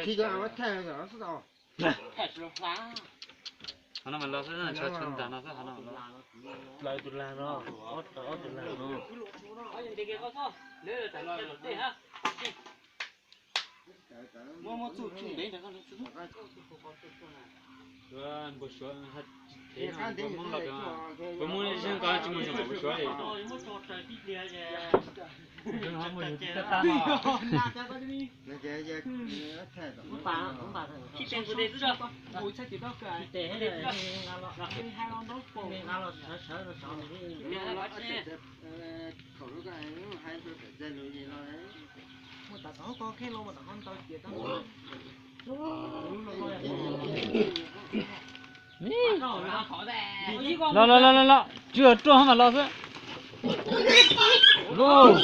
Khi cho nó thèm rồi nó sốt. Qhov no mas los xwb, tshuav ntag no xwb, qhov no mas los. Lawv tus lag no, ob tus lag no. Muab muab txuj txuj ntev ntawd. Npau suav hais tsis thev no, Hmoob los, Hmoob zeeg ko tsis mus zoo npau suav li. Los los los los los, tsis yog ruaj mas los xwb. Los.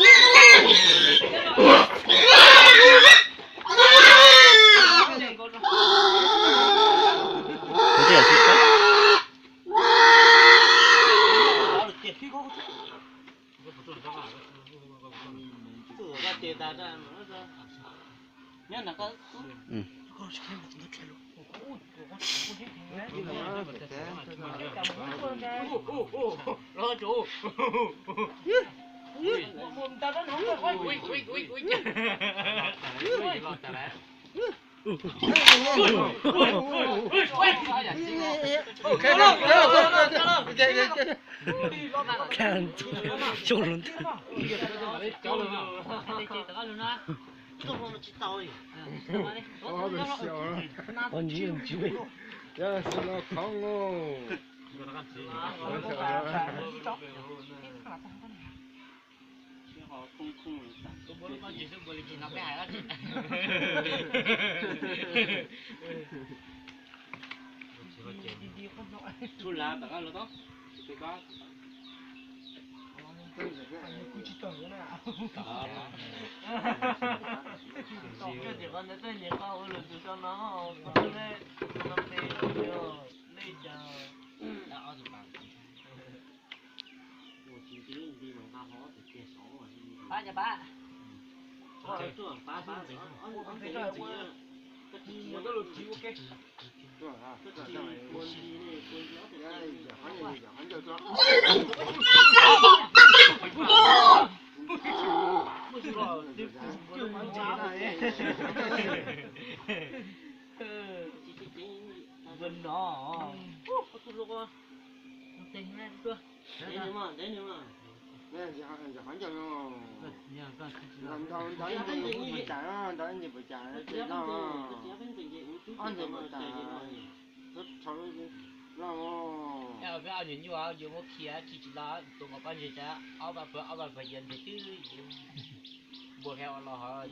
Ob nyuag nyuj yuav muab khi khi tsis los, tus nkaus pob ntseg tsa ob pab pawg ob pab pawg yawg nteg twb npua khe ua los hov.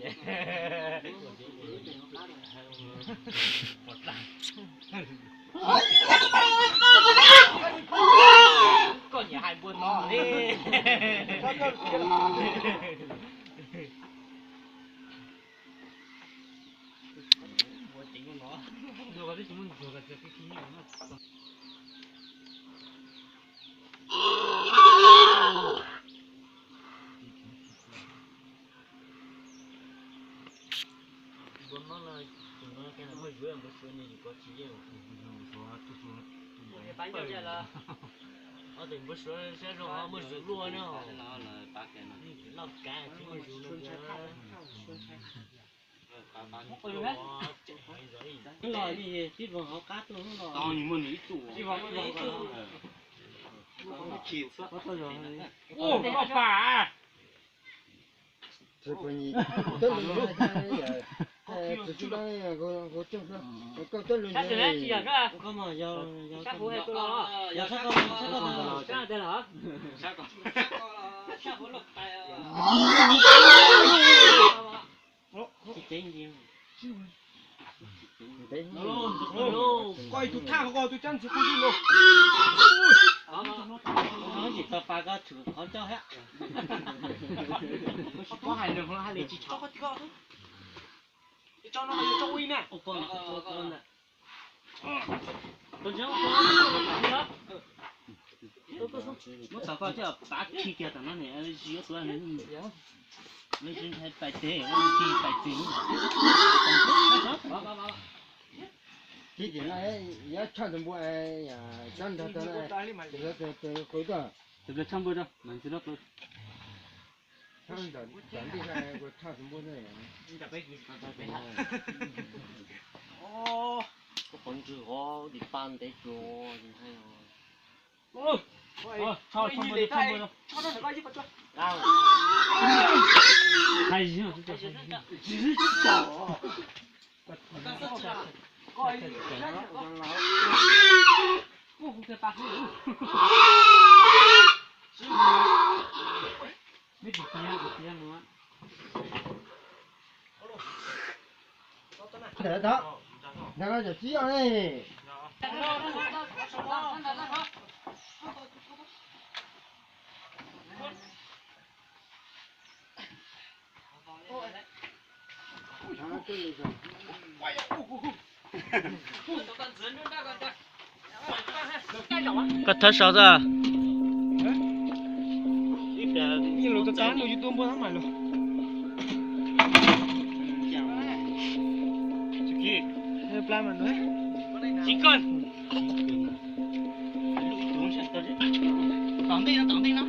Koj nyiam hais npua no li. Ob tug npua suav siab zoo muaj zug luaj na. Loj kav tsis muaj zug no. Los li tib vog hauv qab tuaj los. Ua, koj pam. Koj ib tug thaj koj tus cab ntxwv kuj twb los. Tsis tau pas koj tshwm qhov ncauj thiab. Koj hais lus hais li tsis tshua. Muab tau koj thiaj pav khi kiag tom no ne, zis yuav tuav ne. Ntshai pais tes, ntshai pais tes. Tib tiam no yuav tshaj tus npua, tsob nrog tau na, tus tus qw tuaj. Tus tus tshaj npua rau mas ntxwv no qw. Tshaj ntawm ntij no kuv tshaj tus npua tuaj. Koj qhov ntswg qhov dim pa ntev cuag. Ntawm no cov tsib os ne. Koj thawb sau xwb. Ib pliag lus tab tab no yus tuaj npua tab mam lus. Plab mas no. Tsis koj. Tom ntej no, tom ntej no.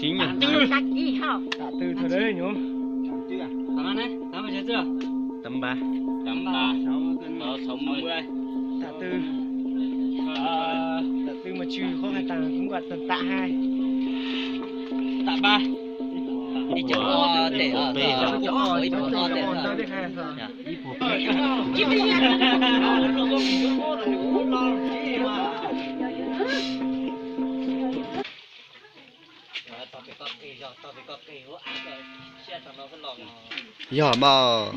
Tam tw thaum dawb nyuv. Tam npab. Tam npab. Tam tw. Tam tw mas tsw qhov hais tas kuv nkaum tam tam hais. Tam npab. Ib co ob tes, ib co ob tes. Yog mas.